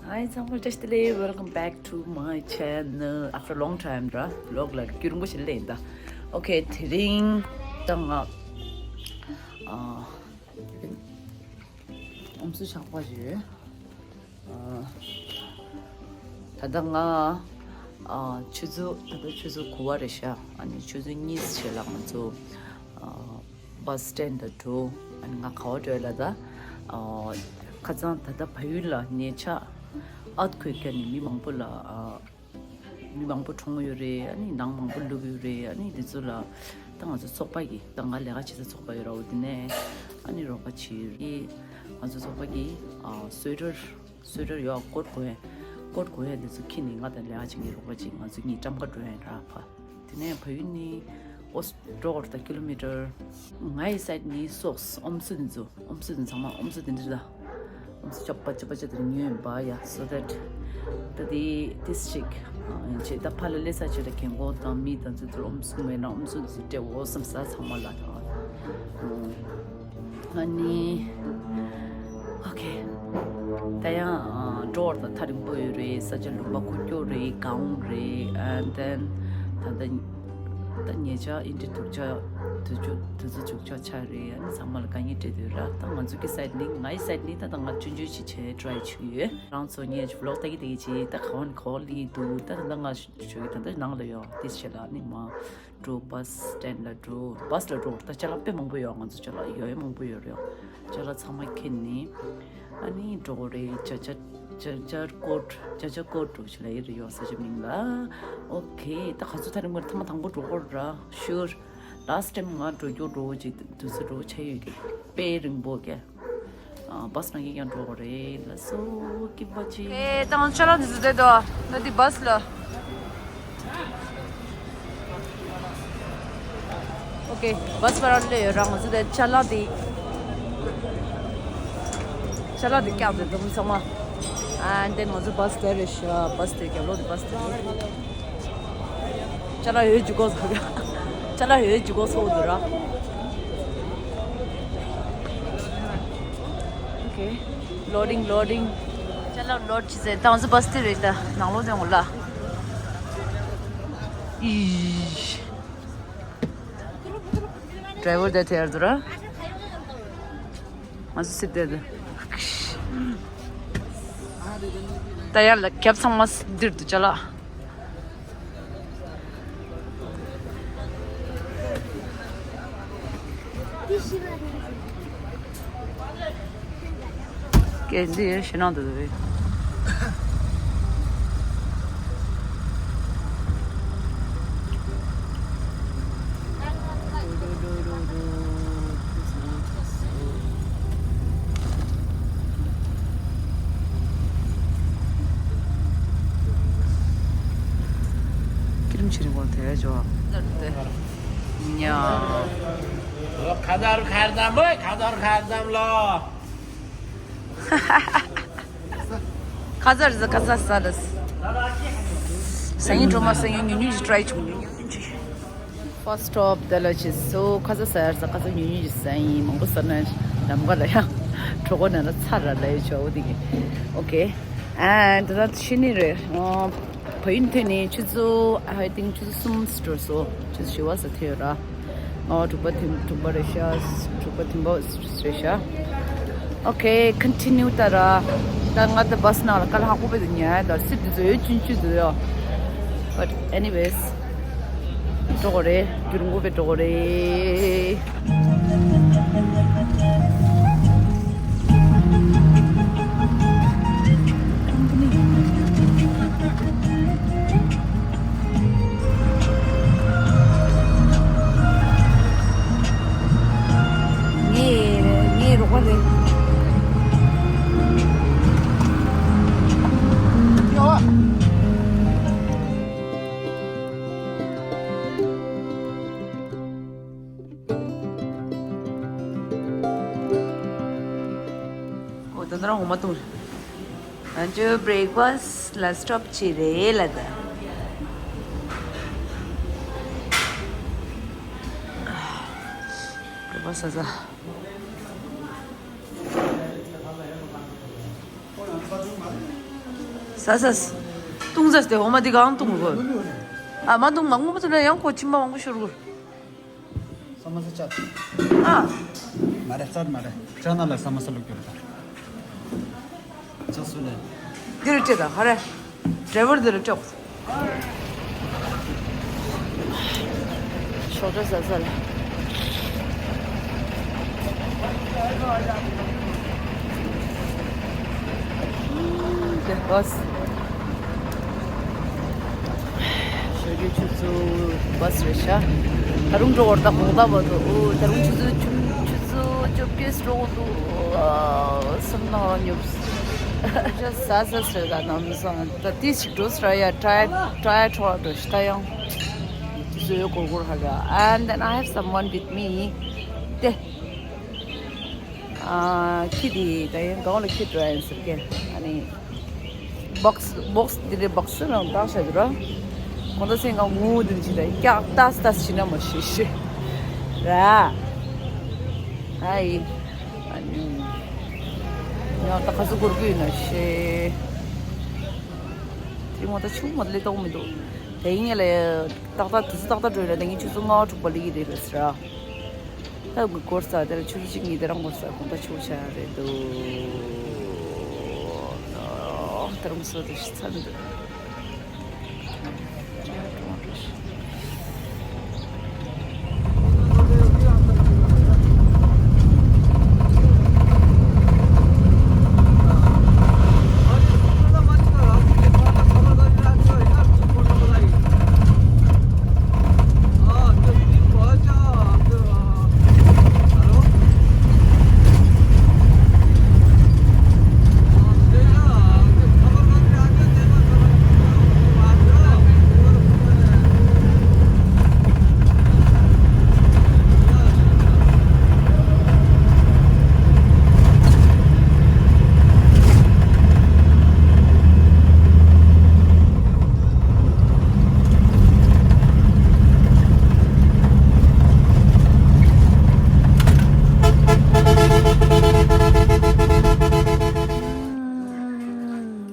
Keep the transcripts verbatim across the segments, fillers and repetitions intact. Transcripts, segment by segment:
Hi, ཚང་མ་བཀྲ་ཤིས་བདེ་ལེགས། Welcome back to my channel after a long time ར། ལོག་ལ་རྒྱུན་རིང་པོ་ཞིག་ལས་ཡིན་ད། Okay, དེ་རིང་ད་ང་ཨ་ཨམ་སྲུ་ཞག་པ་ཞིག་ཨ་ད་ལྟ་ང་ཨ་ཆུ་ཚོད་ད་ལྟ་ཆུ་ཚོད་དགུ་པ་རེད་ཤག་ཨ་ནི་ཆུ་ཚོད་གཉིས་ཕྱེད་ལ་ང་ཚོ་ཨ་bus stand ལ་འགྲོ། ཨ་ནི་ང་ག་བ་འགྲོ་ཡ་ལ་ད་ཨ་ཁ་སང་ད་ལྟ་བལ་ཡུལ་ལ་ཉེ་ཆར་earthquake ནས་མི་མང་པོ་ལ་ཨ་མི་མང་པོ་གྲོངས་ཡོད་རེད། ཨ་ནི་ནང་མང་པོ་ལུག་ཡོད་རེད། ཨ་ནི་འདི་ཚོ་ལ་ད་ང་ཚོ་ཚོགས་པ་གི་ད་ང་ལས་ཀ་བྱེད་ས་ཚོགས་པ་ཡོད་ར། འོ་དེ་ནས་ཨ་ནི་རོགས་པ་བྱེད་ཡོད་རེད། ང་ཚོ་ཚོགས་པ་གི་ཨ་སུ་ཝེ་ཊར་སུ་ཝེ་ཊར་ཡོད་ཀོཊ་གོན་ཡ། ཀོཊ་གོན་ཡ་འདི་ཚོ་ཁྱེར་ནས་ང་དང་ལས་ཀ་བྱེད་མཁན་རོགས་པ་གཅིག་ང་ཚོ་གཉིས་ཊམ་ཁ་འགྲོ་ཡ་ཡིན་ར་ཕ། དེ་ནས་བལ་ཡུལ་ནི་ཨོ་འགྲོ་དགོས་རེད་ད་ཀི་ལོ་མི་ཊར། ངའི་སའིཌ་ནི་སོགས་ཨམ་སྲུ་འདི་ཚོ་ཨམ་སྲུ་འདི་ཚང་མ་ཨམ་སྲུ་འདི་འདྲ་ད། ཨམ་སྲུ་ཅབ་པ་ཅབ་པ་ཅབ་དེ་ཉོས་ཡིན་པ་ཡ། So that ད་དེ་དེ་ཞིག་ཡིན་ཆེད་ད་ཕ་ལ་སླེབས་ས་ཆེད་ལ་རྒན་གོག་དང་མི་དང་ཚོ་ཚུར་ཨམ་སྲུ་མེད་ན་ཨམ་སྲུ་འདི་ཚོ་སྤྲད་འོ་བསམ་ས་ཚང་མ་ལ་དང་། ཨ་ནི། Okay. ད་ཡང་འགྲོ་བར་ད་ཐག་རིང་པོ་ཡོད་རེད། ས་ཆ་ལུང་པ་ཁུག་ཀྱོག་རེད། གངས་རེད། And then ད་ལྟ་ད་ཉེ་ཆར་ཨིན་ཏི་དུག་ཆ་དུ་ཆུ་དུ་ཚོ་དུག་ཆ་ཆ་རེད། ཨ་ནི་ཚང་མ་ལ་དཀའ་ངལ་འཕྲད་དུས་ར། ད་ང་ཚོ་གི་སའིཌ་ནི་ངའི་སའིཌ་ནི་ད་ད་ང་ཆུང་ཆུང་ཞིག་བྱས་ཊ་རའི་བྱེད་ཀྱི་ཡོད། རང་ཚོ་ངས་ཝི་ལོག་ལྟ་གི་ལྟ་གི་བྱེད། ད་ག་བ་ནས་ག་བ་སླེབས་ཀྱི་འདུག་ད་ད་ང་ཞོགས་ཀྱི་ད་ད་ནང་ལ་ཡོད། དེ་བྱས་ལ་ནི་མ་འགྲོ། བྷ་སི་སི་ཊེན་ཌ་ལ་འགྲོ། བྷ་སི་ལ་འགྲོ། ད་ཅ་ལག་དཔེ་མང་པོ་ཡོད། ང་ཚོ་ཅ་ལག་ཡོད་ཡོད་མང་པོ་ཡོད་རེད། ཅ་ལག་ཚང་མ་ཁྱེར་ནས་ཨ་ནི་འགྲོ་དགོས་རེད། ཇ་ཇ་ཇ་ཇར་ཀོཊ་ཇ་ཇ་ཀོཊ་འགྲོ་ཞིག་ལ་ཡོད་རེད། ཡོད་ས་ཆ་མིང་ལ། Okay. ད་ག་ཚོད་ཐག་རིང་པོ་རེད། ཐེངས་མ་དང་པོ་འགྲོ་དགོས་རེད་ར། Sure. Last time ང་འགྲོ་རྒྱུ་འགྲོ་ཅིག་དུས་ཚོད་འགྲོ་ཆ་ཡོད་ཀྱི་དཔེ་རིང་པོ་ཀྱ། ཨ་བྷ་སི་ནང་གི་ཀྱང་འགྲོ་དགོས་རེད་ལ། So keep watching. ཨེ་དང་ཅ་ལག་འདི་ཚོ་བསྡད་དོ། ང་འདི་བྷ་སི་ལ། Okay, བྷ་སི་བར་ལ་ཡོད་ར། ང་ཚོ་དེ་ཅ་ལག་འདི་ཅ་ལག་འདི་བཀྱག་འདི་འདུག་ཚང་མ། And then ང་ཚོ་བྷ་སི་དེ་རེད་ཤག་བྷ་སི་དེ་རྒྱབ་ལོགས་འདི་བྷ་སི་དེ་རེད། ཅ་ལག་ཡོད་ཅིག་གོ་ཅ་ལག་ཡོད་ཅིག་གོ་སོགས་འདུག་ར། Okay, loading, loading. ཅ་ལག་ལོཌ་བྱེད་ཚེ་ད་ང་ཚོ་བྷ་སི་དེ་རེད། ད་ནང་ལོགས་དེ་འོང་ལ། ཨིཤ། ཌ་རའི་ཝར་དེ་ཐེར་འདུག་ར། ང་ཚོ་སི་དེ་དེ། ད་ཡར་ལ་རྒྱབ་ཚང་མ་འདིར་འདུག་ཅ་ལག་གན་འདི་ཡོད་ཤི་ནང་དུ་འདུག་བས། ཀི་རིམ་ཆེ་རིང་པོ་དེ་ཅོ། ཉ། ཁ་དར་ཁ་དམ་པོ་ཁ་དར་ཁ་དམ་ལོ། ཁ་ཟར་ཟ་ཁ་ཟར་ཟ་ལ། ཟ་ཡིན་འགྲོ་མ་ཟ་ཡིན་ཉུང་ཉུང་ཞིག་ཊ་རའི་བྱུང་། First stop དེ་ལ་ཆེ་སོ་ཁ་ཟ་ཟ་ཡར་ཟ། ཁ་ཟ་ཉུང་ཉུང་ཞིག་ཟ་ཡིན། མང་པོ་ཟ་ན་ལམ་ཁ་ལ་ཡང་གྲོད་ཁོག་ན་ལ་ཚ་ར་ལ་ཡོད་ཆོག་འོ་དེ་གི། Okay. And ད་ཕྱི་ནི་རེད། བ་ཡུན་ཐོན་ནས་ཆུ་ཚོད་I think ཆུ་ཚོད་གསུམ་འགྲོ་སོ། ཆུ་ཚོད་བཞི་པ་ཙམ་ཐེ་ཡོད་ར། ང་དྲུག་པ་ཐེམ་དྲུག་པ་རེད་ཤག་དྲུག་པ་ཐེམ་པ་རེད་ཤག Okay, continue ད་ར། ད་ང་ད་བྷ་སི་ནང་ལ་དཀའ་ལས་ཁག་པོ་དེ་ཉལ་ཡ་ད་སི་དེ་ཚོ་ཡོད་ཅུན་ཅུ་དེ་ཡོད། But anyways འགྲོ་དགོས་རེད། རྒྱུན་རིང་པོ་བས་འགྲོ་དགོས་རེད། ངའི་ངའི་རོགས་པ་རེད། འོ་ད་ནི་རང་འོ་མ་བཏུང་། ང་ཚོ་བྷི་རེག་ཕ་སི་ལ་སི་ཊོབ་བྱས་རེད་ལ་ད། བྷི་རེག་ཕ་སི་ཟ་ཟ། ཟ་ཟ། བཏུང་ཟ་སྟེ་འོ་མ་འདི་གང་བཏུང་དགོས། ཨ་མ་བཏུང་མ་ངོ་མ་བཏུང་ན་ཡང་ཁོ་མཆིན་པ་མང་པོ་ཤོར་དགོས། ས་མ་ས་ཅག་ཨ། མ་རེད་ཙར་མ་རེད། ཅ་ན་ལ་ས་མ་ས་ལུག་ཀྱོ་རེད་ད། ཅ་སུ་ལེ། འདི་རུ་སྤྲད་ད་ཧ་རེ། ཌ་རའི་ཝར་འདི་རུ་སྤྲད། ཞོགས་ཇ་ཟ་ས་ལ། དེ་བས། ཞོགས་ཀྱི་ཆུ་ཚོད་བ་ཟེར་ཤག་ད་རུང་འགྲོ་བར་ད་དགོང་དག་བར་དུ། ཨོ་ད་རུང་ཆུ་ཚོད་བཅུ། ཆུ་ཚོད་བཅོ་བརྒྱད་འགྲོ་འདུག་ཨ་སེམས་ནང་ལ་ཉོབ། ཅི་ཟ་ཟ་ཟེར་ད་ནམ་སང་ད་ཏིས་ཞིག་འགྲོ་ཟེར་ཡ། ཊ་ཡར་ཊ་ཡར་ཁྲོ་འགྲོ་ཤི་ད་ཡང་། དུས་ཚོད་ཡོད་སྐོར་སྐོར་ཧ་ག And then I have someone with me. དེ། ཨ་ཁྱི་དེ་ད་ཡང་གང་ལ་ཁྱི་འགྲོ་ཡིན་ཟེར་གི། ཨ་ནི། བོག་སི་བོག་སི་འདི་རེད། བོག་སི་ནང་བཏང་བཞག་འདུག་ར། གོང་ད་སེང་ག་ངུ་འདི་ཅི་ར་སྐྱག་ཏག་ཏག་བྱིན་ན་མ་ཤེས་ཤེས། ར། ཨ་ཡི། ཨ་ནི། ཡང་ད་ག་ཚོད་འགོར་གི་ཡོད་ན་ཤེས། དེ་རིང་ང་ད་ཆུ་མ་ལས་ཏོག་མི་འདུག་དེ་ཡིན་ལ་ཏག་ཏག་དུས་ཚོད་ཏག་ཏག་འགྲོ་ཡིན་ན་ད་ངས་ཆུ་ཚོད་ལྔ་པ་དྲུག་པ་སླེབས་ཀྱི་རེད་ལབ་ཟེར་ར། ད་གི་སྐོར་ས་དེར་ཆུ་ཚོད་གཅིག་གཉིས་དེ་རང་འགོར་ས་གོང་ད་ཆུ་བྱ་རེད་འདུག་དེ་རང་སོ་དེ་ཤི་ཚར་འདུག་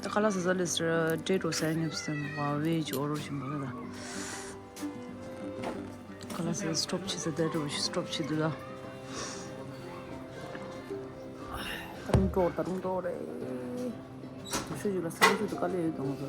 ད་ཁ་ལག་ཟ་ས་ལས་སར་ཌེ་ཊི་འོ་ཟ་ཉོབ་སེམས་བ་བེ་ཇི་འོ་རོ་བཞིན་པ་ད། ཁ་ལག་ཟ་ས་སི་ཊོབ་བྱེད་ས་ཌེ་ཊི་འོ་ཞིག་སི་ཊོབ་བྱེད་དུ་ད། ད་རུང་འགྲོ་ད་རུང་འགྲོ་རེད། དུ་ཤུ་ཞིག་ལ་ས་ཞུ་དུ་དཀའ་ལས་ཡོད་དང་ཟ།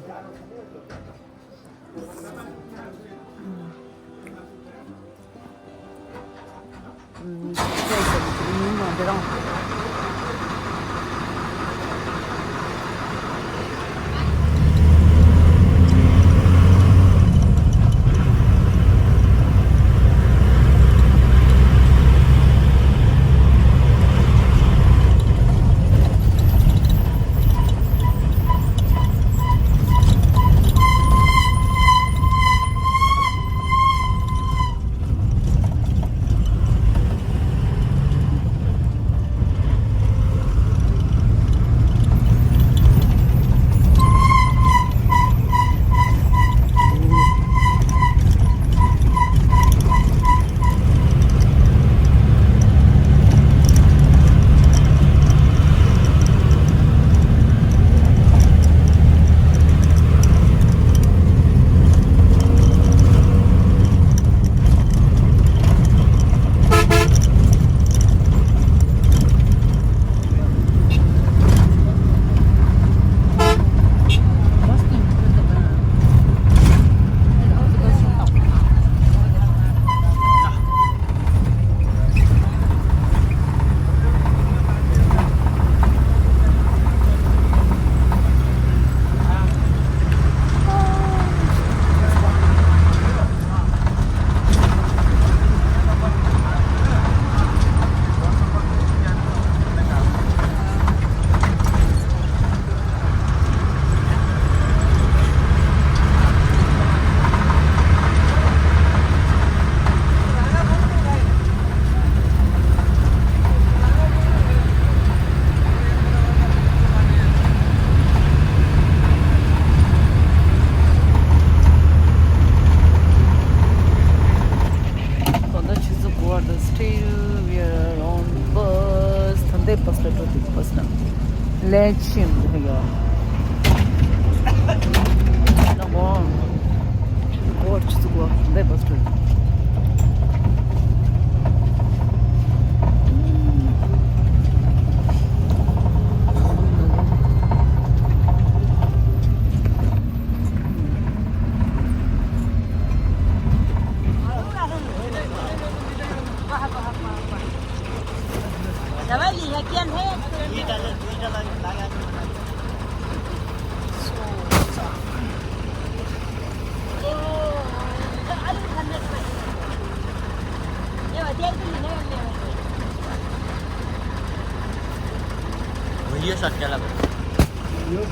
ये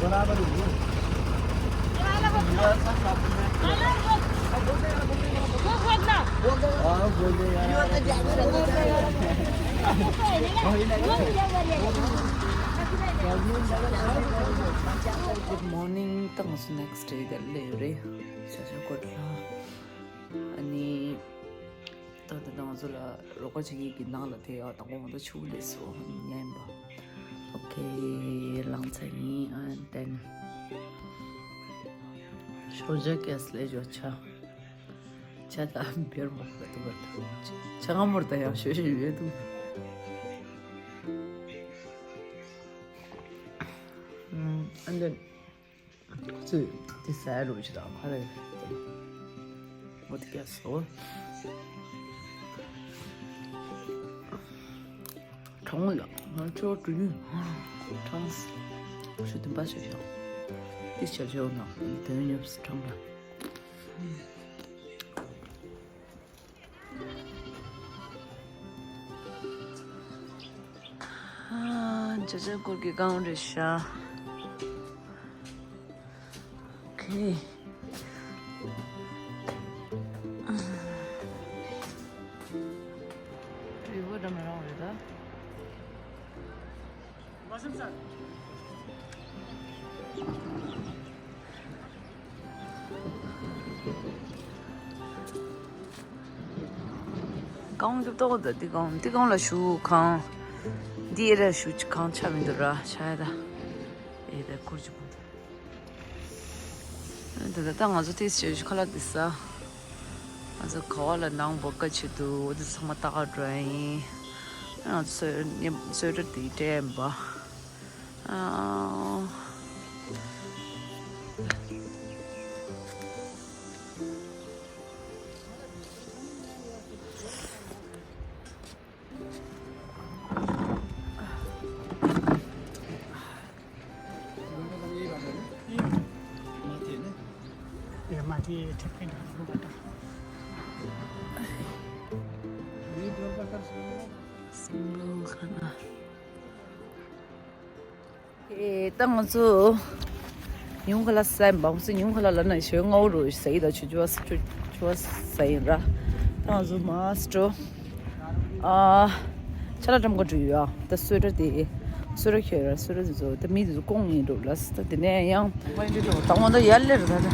बराबर है। Good morning. ད་ང་ཚོ་next day ག་ལ་ཡོད་རེད། ཤ་ཤ་སྐོར་ལ། ཨ་ནི། ད་ད་ང་ཚོ་ལ་རོགས་པ་བྱེད་མཁན་གྱི་ནང་ལ་དེ་ཡང་དང་པོ་ང་ཚོ་ཆུ་བོ་ལས་སོ་ཉན་པ། Okay, ལངས་ཚར་ཡིན། And then ཞོགས་ཇ་ཀེས་ལས་ཞོགས་ཇ། ཇ་ད་བེར་མོ་ལ་དུ་བར་དུ་ཇ་ང་མོར་ད་ཡང་ཞོ་ཞོ་ཡོད་དུ། And then ཁོ་ཚོས་དེ་ཟ་རུ་ཅི་དང་ཁ་རེ་མོ་དེ་ཀྱ་སོ། གྲོང་ལ་ང་ཚོ་དུ་ཡིན་གྲོང་ཞུ་དུམ་པ་ཞུ་ཞོག་དེ་ཆ་ཆེའོ་ན་དོན་ཉོབ་སི་གྲོང་ལ། ཨ། ཇ་ཇ་སྐོར་གྱི་སྒང་རེད་ཤག Okay. དྲི་བ་འདྲ་མི་རང་རེད་ད། གང་གི་ཏོག་ད་འདི་གང་འདི་གང་ལ་ཞུ་གང་། འདི་ཨེ་ར་ཞུ་གང་ཆ་མི་འདུག་ར་ཆ་ཡ་ད། ཨེ་ད་ཁུར་ཅིག་པོ་འདུག་ད་ད་ད་ང་ཚོ་ཏིས་ཞུ་ཞུ་ཁ་ལག་འདི་ས། ང་ཚོ་ག་བ་ལ་ནང་བོ་ཀ་ཆེ་འདུག་འོ་འདི་ཚང་མ་ལྟ་ག་འགྲོ་ཡ་ཡིན། ང་ཚོ་སོས་སོས་ཏྲ་འདི་སྤྲད་ཡིན་པ། ཨ། ཨེ། ད་ང་ཚོ་ཉུང་ཁ་ལ་ས་ཡིན་པ། ང་ཚོ་ཉུང་ཁ་ལ་ལ་ན་ཞོན་ང་འོ་རུ་ས་ཡི་ད་ཆུ་ཆུ་བ་ས་ཆུ་ཆུ་བ་ས་ཡིན་ར། ད་ང་ཚོ་མ་སི་ཏྲོ། ཨ། ཆ་ལ་ཀྲམ་ག་འགྲུ་ཡོད་ཨ། ད་སོས་ཏྲ་དེ་སོས་ཏྲ་ཁྱོད་ར་སོས་ཏྲ་དེ་ཚོ་ད་མི་དེ་ཚོ་ཀོང་ཡིན་འགྲོ་ལ་ས། ད་དེ་ནས་ཡང་ད་ང་ད་ཡར་ལེར་ད་ད། དེ་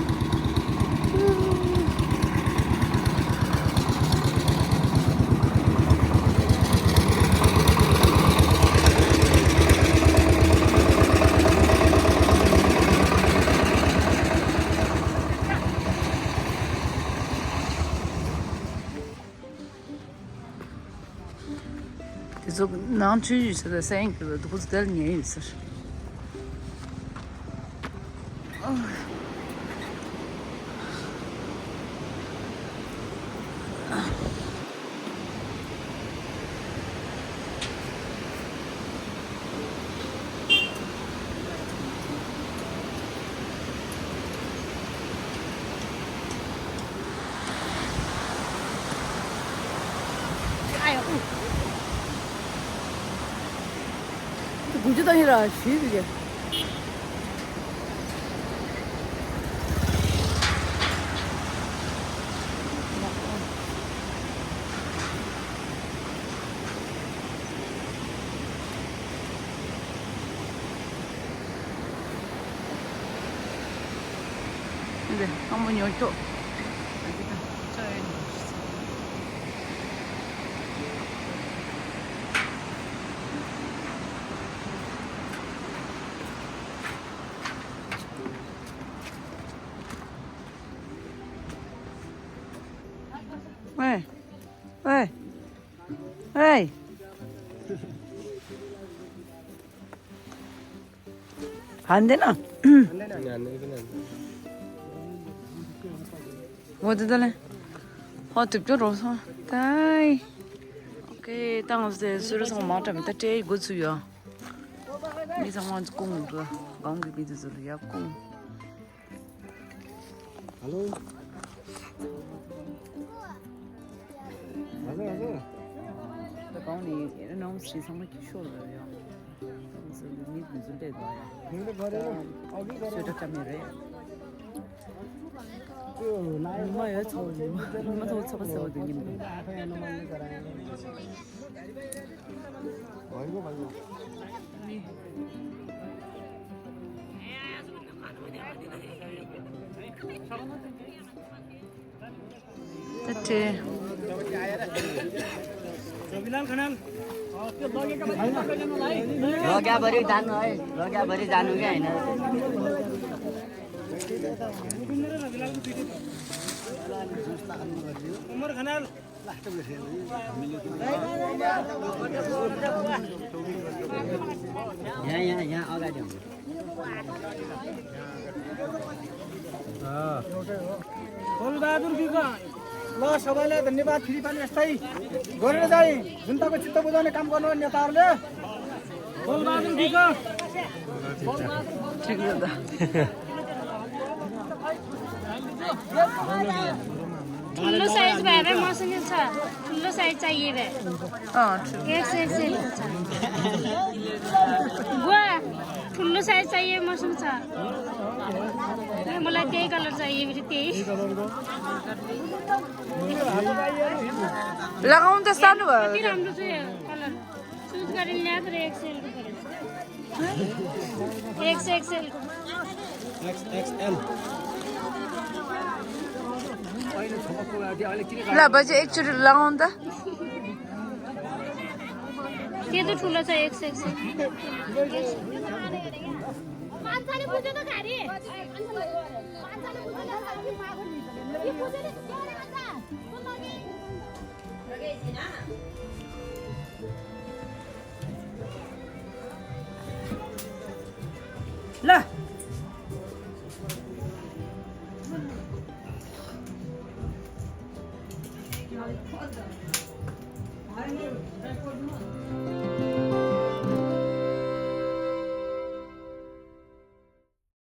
ཚོ་ནང་ཆུ་ཡོད་ས་དང་སེང་གི་ལ་དུ་ཚོ་དལ་ཉེ་ཡོད་ཟེར། དགུ་བཅུ་དང་ཡིན་ར་ཞུས་ཟིག་འདི་སྔ་མོ་ཉོ་ཁྱོ། ཨེ། ཨེ། ཨེ། ཧན་དེ་ན། འོ་དེ་ད་ལེ། ཧོ་དུབ་ཀྱོ་རོ་སོང་། ཏའི། ཨོ་ཀེ། ད་ང་ཚོ་སུ་རུ་སོང་མ་འགྲམ་ད་སྤྲེལ་འགོ་ཚུགས་ཡོད། མི་ཚང་མ་ཀུང་འགྲོ། གང་གི་མི་དེ་ཚོ་ལ་ཡ་ཀུང་། ཧ་ལོ། ཧ་ལོ་ཧ་ལོ། ད་གང་ནས་ཨེ་ནང་སྲིད་ཚང་མ་ཁྱི་ཤོར་རེད་ཡ། མི་དུས་ཚོད་འདྲ་འདུག་ཡ། སོས་ཀྲ་བཀྲ་མི་རེད། ཉི་མ་ཡོད་ཚོ་ཉི་མ་ཉི་མ་ཐོག་ཚོགས་པ་ཟེར་བ་དུ་ཉིན་དུ། लग्याभरि जानु है, लग्याभरि जानु क्या होइन? उमर खनाल। यहाँ, यहाँ, यहाँ अगाडि आउनु। फुलबहादुर विक। ल, सबैलाई धन्यवाद। फेरि पनि यस्तै गरेर चाहिँ जनताको चित्त बुझाउने काम गर्नु नेताहरूले। फुलबहादुर विक। ठिक छ त। ठुलो साइज भए भए मसँग छ। ठुलो साइज चाहिए भए। अँ, ठुलो। एक्स एक्सएल छ। बुवा, ठुलो साइज चाहिए मसँग छ। ए, मलाई त्यही कलर चाहिए, फेरि त्यही। लगाउनु त सानो भयो। कति राम्रो छ यो कलर। चुज गरेर ल्याएको र एक्सएलको पऱ्यो। एक्स एक्सएलको। एक्सएक्सएल। ल बजे एकचोटि लगाउनु त। त्यो त ठुलो छ, एक्सएक्सएल। मान्छेले बुझ्यो त खाली। मान्छेले बुझ्यो त खाली। ल।